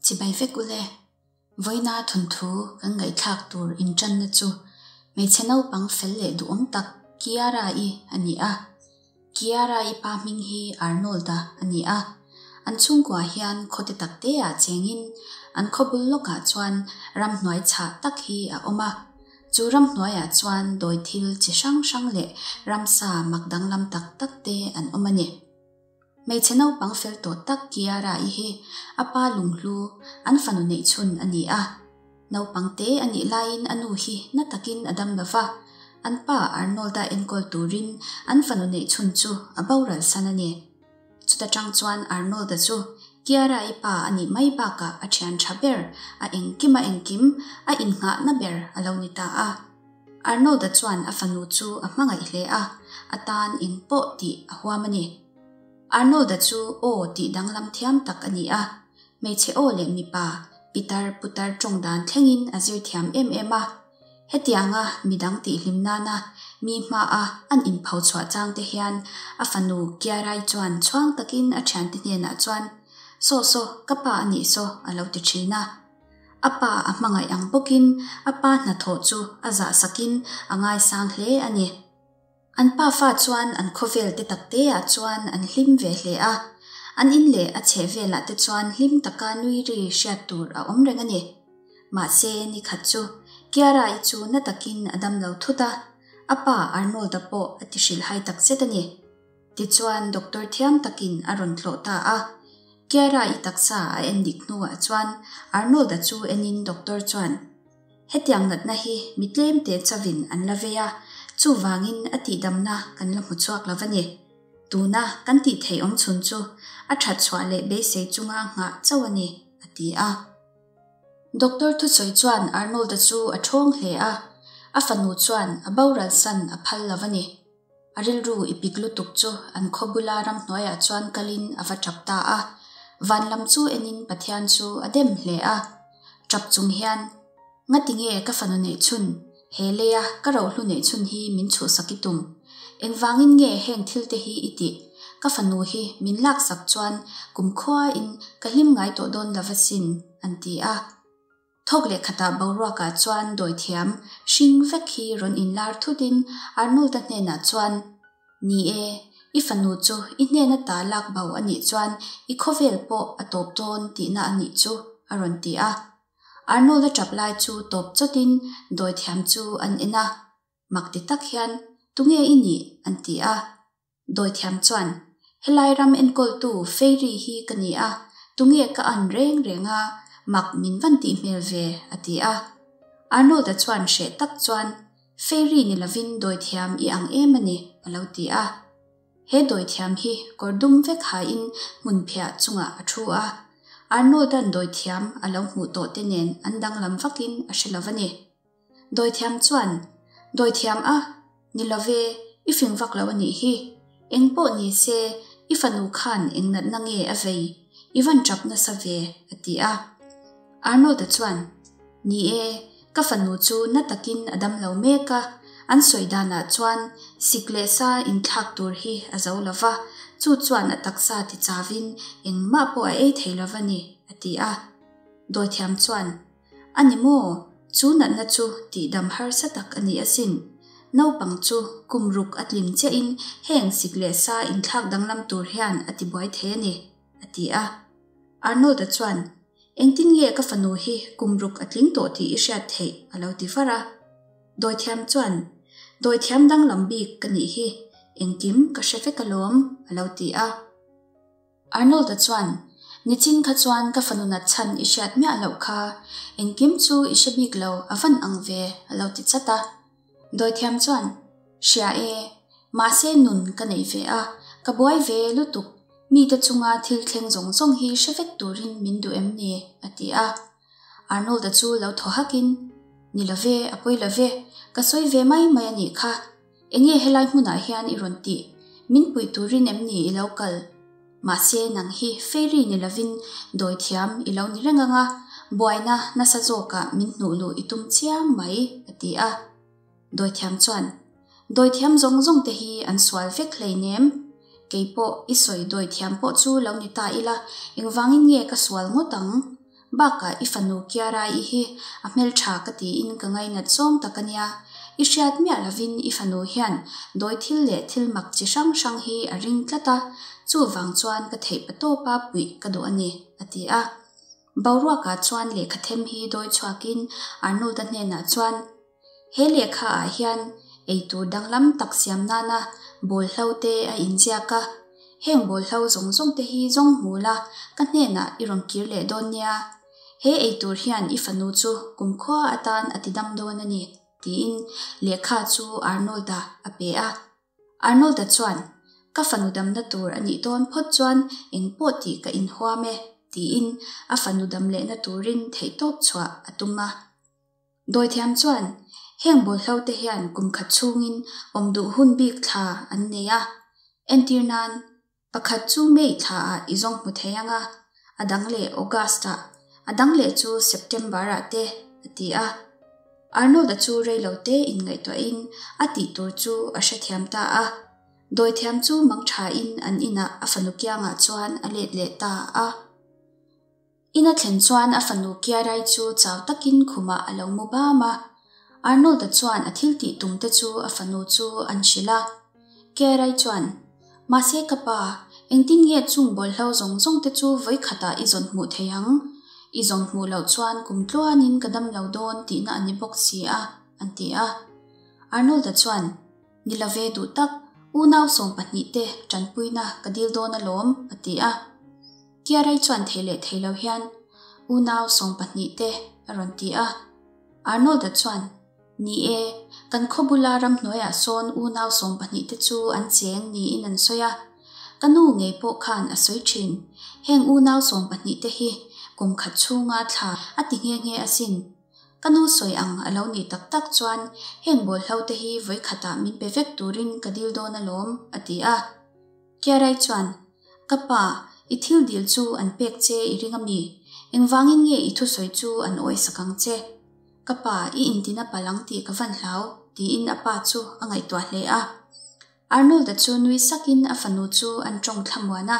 Chibai vek ule, vawiina thawnthu kan ngaihthlak tur inṭanna chu hmeichhe naupang fel leh duhawm tak Kiara-i a ni a. Kiara-i pa hming hi Arnold-a a ni a. An chhungkua hian khawte takteah chengin an khaw bul lawkah chuan ramhnuai chhah tak hi a awm a. Chu ramhnuaiah chuan dawi thil chi hrang hrang leh ramsa mak danglam tak tak te an awm a ni. Hmeichhe naupang fel tawh tak Kiara-i hi a pa lunghlu, an fanu neih chhun a ni a. Naupang te a nih laiin a nu hi na takin a dam lo va, an pa Arnold-a enkawl turin an fanu neih chhun chu a boral san a ni. Chuta tang chuan Arnold-a chu Kiara-i pa a nih mai bakah a thian tha ber, a engkim a engkim, a innghahna ber a lo ni ta a. Arnold-a chuan a fanu chu a hmangaih hle a, a tan eng pawh tih a huam a ni. Arnold-a chu aw tih danglam thiam tak a ni a, hmeichhe aw leh mipa, pitar putar tawng dan thlengin a zir thiam em em a. Hetianga midang tihhlim nana mi hmaa an inpho chhuah chang te hian a fanu Kiarai chuan chhuang takin a thiante hnenah chuan, Saw saw, ka pa a nih saw, a lo ti thin a. A pa a hmangaih ang bawkin a pa hnathawh chu a zah sakin a ngaisang hle a ni. An pa fa chuan an khawvel te takteah chuan an hlim ve hle a, an in leh a chheh velah te chuan hlim taka nui ri hriat tur a awm reng a ni. Mahse, ni khat chu Kiara-i chu na takin a dam lo thut a, a pa Arnold-a pawh a ti hrilhhai takzet a ni. Tichuan, doctor thiam takin a rawn tlawh ta a. Kiara-i taksa a en dik hnuah chuan Arnold-a chu enin doctor chuan, Hetiang natna hi mi tlemte chavin an la vei a, chuvangin a tihdamna kan la hmu chhuak lo va ni. Tuna kan tih theih awm chhun chu a that chhuah leh beisei chunga nghah chauh a ni, a ti a. Doctor thusawi chuan Arnold-a chu a ṭhawng hle a, a fanu chuan a boral san a phal lo va ni. A rilru i pik lutuk chu an khaw bula ramhnuaiah chuan kalin a va ṭap ta a. Van lam chu enin Pathian chu a dem hle a. Ṭap chung hian, Ngati nge ka fanu neih chhun, he leia ka rohlu neih chhun hi min chhuhsak i tum? Engvangin nge heng thil te hi i tih? Ka fanu hi min laksak chuan kumkhuain ka hlim ngai tawh dawn lo va sin, an ti a. Thawk leh khatah boruakah chuan dawithiam hring vek hi rawn inlar thutin Arnold-a hnenah chuan, Ni e, i fanu chu i hnena ta lak bo a nih chuan i khawvel pawh a tawp dawn tihna a nih chu, a rawn ti a. Arnold-a tap lai chu tawp chawtin dawithiam chu an en a, mak ti tak hian, Tunge i nih? an ti a. Dawithiam chuan, Helai ram enkawltu Fairy hi ka ni a, tunge ka an reng reng a, mak min van tih hmel ve, a ti a. Arnold-a chuan hreh tak chuan, Fairy ni lovin dawithiam i ang em a ni, a lo ti a. He dawithiam hi kawr dum vek hain hmun phiah chungah a thu a. Arnold-a'n dawithiam a lo hmuh tawh te nen an danglam vakin a hre lo va ni. Dawithiam chuan, Dawithiam a, ni lo ve, i fing vak lo a nih hi. Eng pawh ni se, i fanu khan eng natna nge a vei, i van tap nasa ve, a ti a. Arnold-a chuan, Ni e, ka fanu chu na takin a dam lo mek a, an sawi danah chuan sik leh sa inthlak tur hi a zo lo va, chu chuan a taksa ti chavin engmah pawh a ei thei lo va ni, a ti a. Dawithiam chuan, A ni maw? Chu natna chu tihdam harsa tak a ni asin. Naupang chu kum ruk a tling chiahin heng sik leh sa inthlak danglam tur hian a tibuai thei a ni, a ti a. Arnold-a chuan, Engtin nge ka fanu hi kum ruk a tling tawh tih i hriat theih? a lo ti var a. Dawithiam chuan, Dawithiam danglam bik ka nih hi, engkim ka hre vek alawm, a lo ti a. Arnold-a chuan, Nichin kha chuan ka fanu nat chhan i hriat miah loh kha, engkim chu i hre bik lo a van ang ve, a lo ti chat a. Dawithiam chuan, Hria e, mahse nun ka nei ve a, ka buai ve lutuk, mite chunga thil thleng zawng zawng hi hre vek turin min duh em ni? a ti a. Arnold-a chu lo thaw hakin, Ni lo ve, a pawi lo ve, ka sawi ve mai mai a nih kha. Enge helai hmunah hian i rawn tih? Min puih turin em ni i lo kal? Mahse nang hi fairy ni lovin dawithiam i lo ni reng ang a, buaina nasa zawkah min hnuh luh i tum chiang mai, a ti a. Dawithiam chuan, Dawithiam zawng zawng te hi an sual vek hleinem. Kei pawh i sawi dawithiam pawh chu lo ni ta ila, engvangin nge ka sual ngawt ang? Bakah i fanu Kiara-i hi a hmeltha ka tiin ka ngainat zawng tak a nia. I hriat miah lovin i fanu hian dawi thil leh thil mak chi hrang hrang hi a ring tlat a, chuvang chuan ka theih patawpa puih ka duh a ni, a ti a. Boruakah chuan lehkha them hi dawi chhuakin Arnold-a hnenah chuan, He lehkha ah hian eitur danglam tak siam nana bawlhlo te a inziak a, heng bawlhlo zawng zawng te hi zawng hmu la ka hnenah i rawn kir leh dawn nia. He eitur hian i fanu chu kumkhua atan a ti dam dawn a ni, tiin lehkha chu Arnold-a a pe a. Arnold-a chuan, Ka fanu damna tur a nih dawn phawt chuan eng pawh tih ka inhuam e, tiin a fanu dam lehna turin theihtawp chhuah a tum a. Dawithiam chuan, Heng bawlhlo te hian kum khat chhungin awm duh hun bik thla an nei a. Entir nan, pakhat chu May thla ah i zawng hmu thei ang a, a dang leh August ah, a dang leh chu September ah te, a ti a. Arnold-a chu rei lo te inngaihtuahin a tih tur chu a hrethiam ta a. Dawithiam chu mang thain an inah a fanu kiangah chuan a let leh ta a. In a thlen chuan a fanu Kiarai chu chau takin khumah a lo mu bam a. Arnold-a chuan a thil tih tum te chu a fanu chu an hrilh a. Kiarai chuan, Mahse ka pa, engtin nge chung bawlhlo zawng zawng te chu vawi khatah i zawn hmuh thei ang? I zawn hmuh loh chuan kum tluanin ka dam lo dawn tihna a ni bawk si a, an ti a. Arnold-a chuan, Ni lo ve duh tak, unau 12 te tanpuina ka dil dawn alawm, a ti a. Kiarai chuan thei leh thei lo hian, Unau 12 te, a rawn ti a. Arnold-a chuan, Ni e, kan khaw bula ramhnuaiah sawn unau 12 te chu an cheng niin an sawi a. Ka nu ngei pawh khan a sawi thin. Heng unau 12 te hi kum khat chhunga thla a ti nghe nghe asin. Ka nu sawi ang a lo nih tak tak chuan heng bawlhlo te hi vawi khatah min pe vek turin ka dil dawn alawm, a ti a. Kiarai chuan, Ka pa, i thil dil chu an pek che i ring a mi? Engvangin nge i thusawi chu an awisak ang che? Ka pa, i intina palh ang tih ka van hlau, tiin a pa chu a ngaihtuah hle a. Arnold-a chu nui sakin a fanu chu an tawng thlamuan a.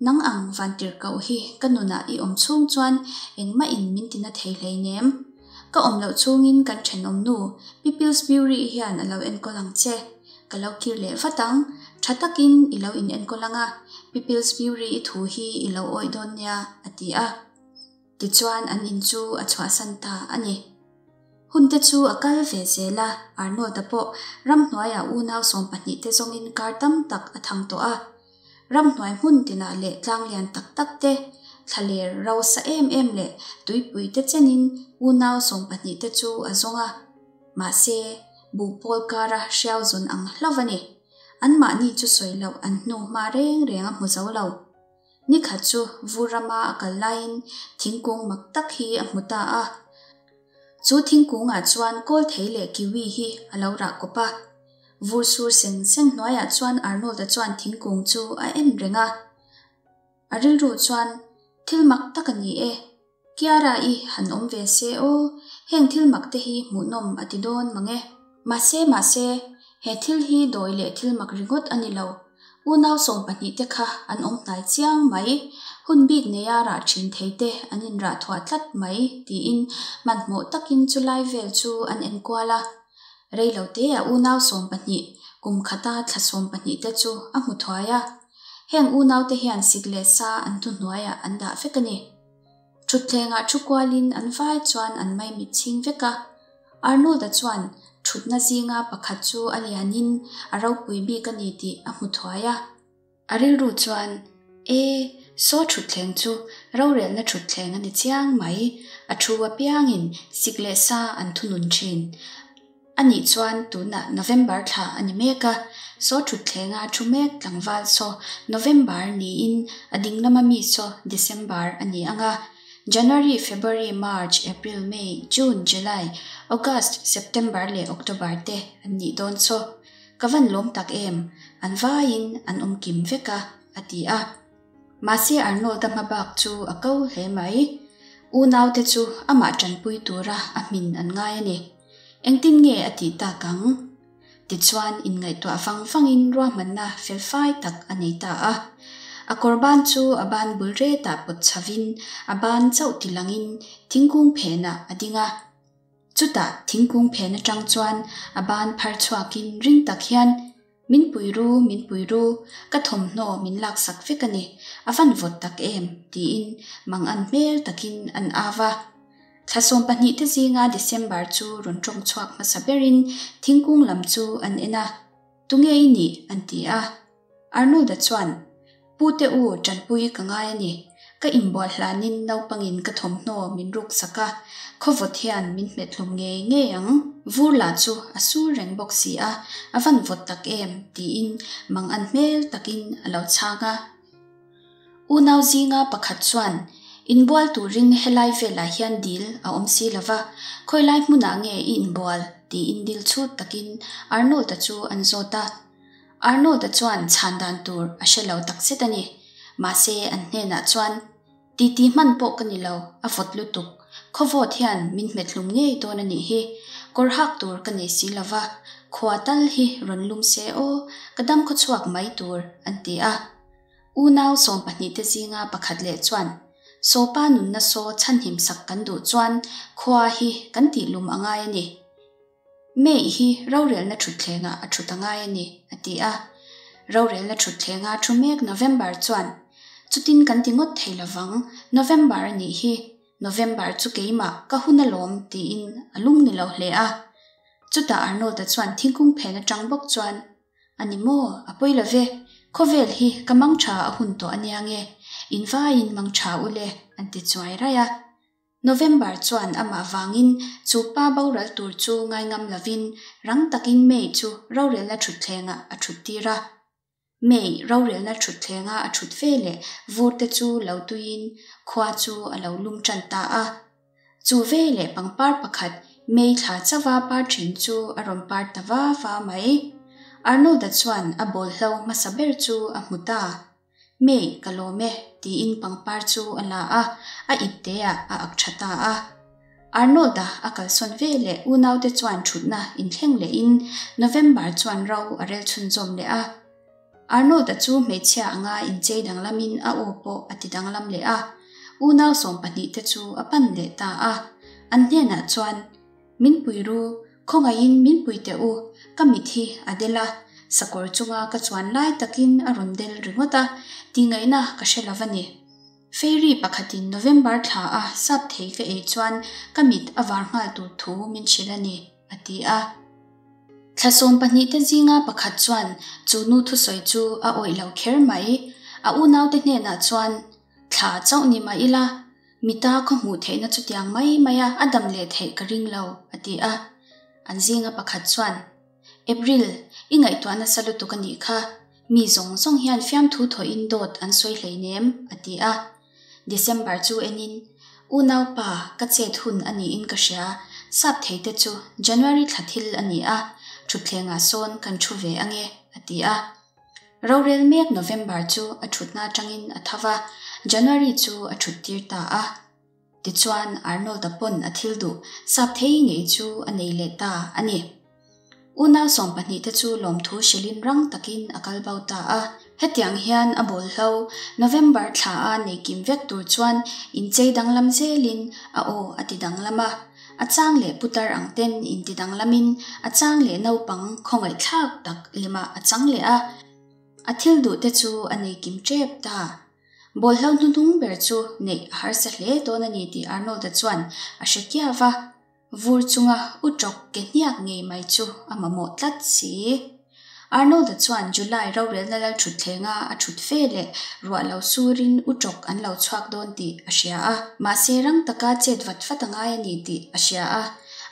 Nang ang vantirhkoh hi ka nunah i awm chhung chuan engmah in min tina thei hleinem. Ka awm loh chhungin kan thenawm nu Pi Pillsbury-i hian a lo enkawl ang che. Ka lo kir leh vat ang, tha takin i lo in enkawl ang a, Pi Pillsbury-i thu hi i lo awih dawn nia, a ti a. Tichuan an in chu a chhuahsan ta a ni. Hun te chu a kal ve zel a, Arnold-a pawh ramhnuaiah unau 12 te zawngin kar tam tak a thang tawh a. Ramhnuai hmun tinah leh tlang lian tak tak te, thlaler ro sa em em leh tuipui te chenin unau 12 te chu a zawng a. Mahse, buhpawl kara hriau zawn ang hlauh a ni. Anmahni chu sawi loh an hnu hma reng reng a hmu zo lo. Ni khat chu vur rama a kal laiin thingkung mak tak hi a hmu ta a. Chu thingkungah chuan kawlthei leh kiwi hi a lo rah kawp a. Vur sur seng seng hnuaiah chuan Arnold-a chuan thingkung chu a en reng a. A rilru chuan, Thil mak tak a ni e. Kiara-i han awm ve se aw, heng thil mak te hi hmuhnawm a ti dawn mang e. Mahse, mahse, he thil hi dawi leh thil mak ringawt a ni lo. Unau 12 te kha an awm hnai chiang mai, hun bik neia rah thin thei te an inrah thuah tlat mai, tiin hmanhmawh takin chulai vel chu an enkual a. Rei lo te a unau 12, kum khata thla 12 te chu a hmu thuai a. Heng unau te hian sik leh sa an thuhnuaiah an dah vek a ni. Thutthlengah thu kualin an vai chuan an maimit chhing vek a. Arnold-a chuan thutna zinga pakhat chu a lianin a ropui bik a ni tih a hmu thuai a. A rilru chuan, E, saw thutthleng chu rorelna thutthleng a ni chiang mai, a thu apiangin sik leh sa an thunun thin. A nih chuan tunah November thla a ni mek a, saw thutthlenga thu mek tlangval saw November niin a ding lama mi saw December a ni ang a. January, February, March, April, May, June, July, August, September leh October te an nih dawn saw. Ka van lawm tak em, an vaiin an awm kim vek a, a ti a. Mahse Arnold-a hmabak chu a ko hle mai. Unaute chu amah tanpui tura a hmin an ngai a ni. Engtin nge a tih tak ang? Tichuan inngaihtuah vang vangin ruahmanna felfai tak a nei ta a. A kawr ban chu a ban bul retah pawt chhovin a ban chauh tilangin thingkung phenah a ding a. Chutah thingkung phen atang chuan a ban phar chhuakin ring tak hian, Min pui ru, min pui ru, ka thawmhnaw min laksak vek a ni, a van vawt tak em? tiin mangan hmel takin an au a. Thla 12 te zinga December chu rawn tawng chhuak hmasa berin thingkung lam chu an en a, Tunge i nih? an ti a. Arnold-a chuan, Pu te u, tanpui ka ngai a ni. Ka inbual hlanin naupangin ka thawmhnaw min ruksak a, khawvawt hian min hmet hlum ngei ngei ang. Vur lah chu a sur reng bawk si a, a van vawt tak em? tiin mangan hmel takin a lo chhang a. Unau zinga pakhat chuan, Inbual turin helai velah hian dil a awm si lo va, khawilai hmunah nge i inbual? tiin dil chhut takin Arnold-a chu an zawt a. Arnold-a chuan chhan dan tur a hre lo takzet a ni. Mahse, an hnenah chuan, Titi hman pawh ka ni lo, a vawt lutuk. Khawvawt hian min hmet hlum ngei dawn a nih hi. Kawr hak tur ka nei si lo va, khua tal hi rawn lum se aw, ka dam khawchhuak mai tur, an ti a. Unau 12 te zinga pakhat leh chuan, Sawpa nunna saw chhanhim sak kan duh chuan khua hi kan tih lum a ngai a ni. May hi rorelna thutthlengah a thut a ngai a ni, a ti a. Rorelna thutthlengah thu mek November chuan, Chutin kan ti ngawt thei lovang, November a nih hi, November chu keimah ka hun alawm, tiin a lung ni lo hle a. Chutah Arnold-a chuan thingkung phen atang bawk chuan, A ni maw? A pawi lo ve. Khawvel hi ka mang tha a hun tawh a nia nge? In vaiin mang tha u le, an ti chuai raih a. November chuan amah vangin chu pa boral tur chu ngaingam lovin rang takin May chu rorelna thutthlengah a thut tir a. May rorelna thutthlengah a thut ve leh vur te chu lo tuiin khua chu a lo lum tan ta a. Chu ve leh pangpar pakhat May thla chauha par thin chu a rawn par ta va va mai. Arnold-a chuan a bawlhlo hmasa ber chu a hmu ta. May, ka lawm e, tiin pangpar chu a la a, a ipteah a ak tha ta a. Arnold-a a kalsawn ve leh unaute chuan thutna inthleng lehin November chuan ro a rel chhunzawm leh a. Arnold-a chu hmeichhia anga inchei danglamin a aw pawh a ti danglam leh a, unau 12 te chu a pan leh ta a. An hnenah chuan, Min pui ru, khawngaihin min pui teh u, ka mit hi a del a, sakawr chunga ka chuan lai takin a rawn del ringawt a, tihngaihna ka hre lo va ni. Fairy pakhatin November thla a sap thei ka ei chuan ka mit a var nghal tur thu min hrilh a ni, a ti a. Thla 12 te zinga pakhat chuan chu nu thusawi chu a awih lo kher mai. A unaute hnenah chuan, Thla chauh ni mah ila, mita khaw hmuh theihna chutiang mai maia a dam leh theih ka ring lo, a ti a. An zinga pakhat chuan, April, i ngaihtuah nasa lutuk a nih kha. Mi zawng zawng hian fiamthu thawhin dawt an sawi hleinem, a ti a. December chu enin, Unaupa, ka chet hun a niin ka hria, sap thei te chu January thla thil a ni a, thutthlengah sawn kan thu ve ange, a ti a. Rorel mek November chu a thutna atangin a tho va, January chu a thut tir ta a. Tichuan, Arnold-a pawn a thil duh sap thei ngei chu a nei leh ta a ni. Unau 12 te chu lawmthu hrilhin rang takin a kal bo ta a. Hetiang hian a bawlhlo November thla a nei kim vek tur chuan inchei danglam zelin a aw a ti danglam a. A chang leh putar ang ten inti danglamin a chang leh naupang khawngaihthlak tak lemah a chang leh a. A thil duh te chu a nei kim tep ta. Bawlhlo hnuhnung ber chu neih a harsa hle dawn a ni tih Arnold-a chuan a hre kiau va. Vur chunga u tawk ke hniak ngei mai chu a mamawh tlat si. Arnold-a chuan July rorelna lal thutthleng a a thut fe leh ruah lo surin u tawk an lo chhuak dawn tih a hria a. Mahse rang taka chet vat vat a ngai a ni tih a hria a.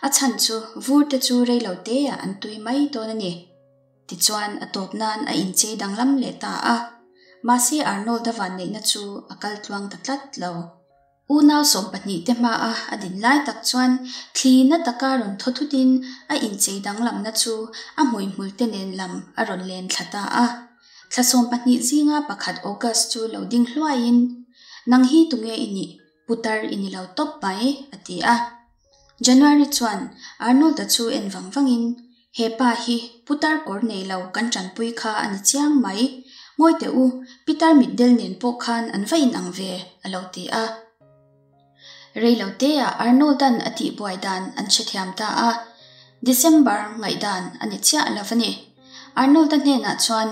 A chhan chu vur te chu rei lo teah an tui mai dawn a ni. Tichuan a tawp nan a inchei danglam leh ta a. Mahse Arnold-a vanneihna chu a kal tluang ta tlat lo. Unau 12 te hmaa a din lai tak chuan thli na taka rawn thaw thutin a inchei danglamna chu a hmuihmul te nen lam a rawn len thla ta a. Thla 12 zinga pakhat August chu lo ding hluaiin, Nang hi tunge i nih? Putar i ni lo tawp mai, a ti a. January chuan Arnold-a chu en vang vangin, He pa hi putar kawr nei lo kan tanpui kha a ni chiang mai. Ngawi teh u, pitar mitdel nen pawh khan an va inang ve, a lo ti a. Rei lo teah Arnold-a'n a tihbuai dan an hrethiam ta a, December ngaihdan a ni chiah lo a ni. Arnold-a hnenah chuan,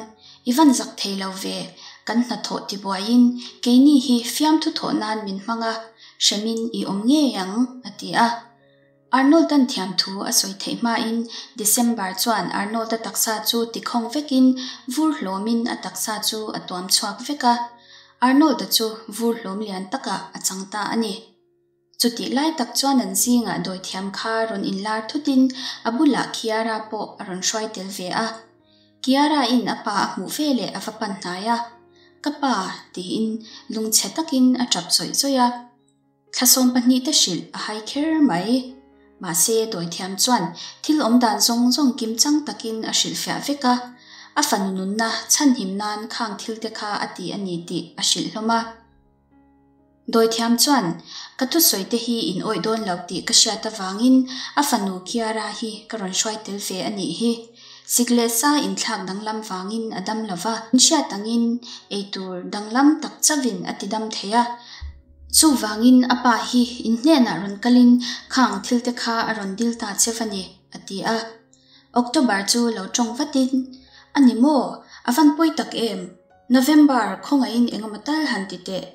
I van zak thei lo ve, kan hnathawh tibuaiin keini hi fiamthu thawh nan min hmang a, hremin i awm ngei ang, a ti a. Arnold-a'n thiamthu a sawi theih hmain December chuan Arnold-a taksa chu tikhawng vekin vur hlawmin a taksa chu a tuam chhuak vek a. Arnold-a chu vur hlawm lian takah a chang ta a ni. Chutih lai tak chuan an zingah dawithiam kha rawn inlar thutin a bulah Kiara pawh a rawn hruai tel ve a. Kiara-in a pa a hmuh veleh a va pan hnai a, Ka pa, tiin lungchhe takin a tap zawih zawih a. Thla 12 te hrilh a hai kher mai. Mahse, dawithiam chuan thil awm dan zawng zawng kimchang takin a hrilhfiah vek a, a fanu nunna chhanhim nan khang thil te kha a ti a ni tih a hrilh hlawm a. Dawithiam chuan, Ka thusawi te hi in awih dawn lo tih ka hriat avangin a fanu Kiara hi ka rawn hruai tel ve a nih hi. Sik leh sa inthlak danglam vangin a dam lo va, in hriat angin eitur danglam tak chauhin a tidam thei a. Chuvangin a pa hi in hnenah rawn kalin khang thil te kha a rawn dil ta che va ni, a ti a. October chu lo tawng vatin, A ni maw? A van pawi tak em? November, khawngaihin engemaw tal han ti teh.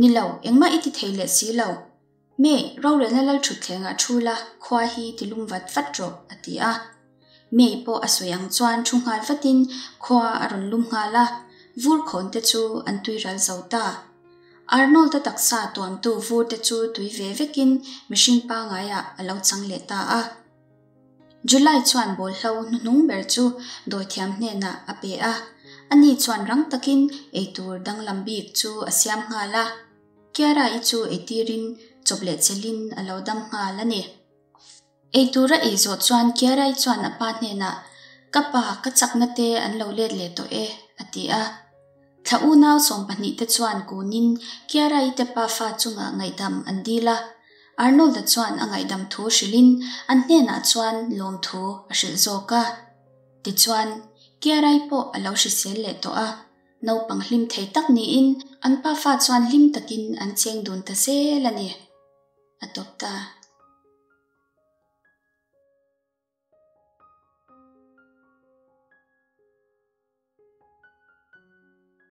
Ni lo, engmah i ti thei leh si lo. May, rorelna lal thutthlengah thu la, khua hi ti lum vat vat rawh, a ti a. May pawh a sawi ang chuan thu nghal vatin khua a rawn lum nghal a, vur khawn te chu an tui ral zo ta. Arnold-a taksa tuamtu vur te chu tui ve vekin mihring pangaiah a lo chang leh ta a. July chuan bawlhlo hnuhnung ber chu dawithiam hnenah a pe a, ani chuan rang takin eitur danglam bik chu a siam nghal a. Kiara-i chu eitirin chawp leh chelhin a lo dam nghal a ni. Eitur a ei zawh chuan Kiara-i chuan a pa hnenah, Ka pa, ka chakna te an lo let leh tawh e, a ti a. Thla unau 12 te chuan kunin Kiara-i te pafa chungah ngaihdam an dil a. Arnold-a chuan a ngaihdam thu hrilhin an hnenah chuan lawmthu a hrilh zawk a. Tichuan, Kiara-i pawh a lo hrisel leh tawh a. Naupang hlim thei tak niin an pafa chuan hlim takin an cheng dun ta zel a ni. A tawp ta.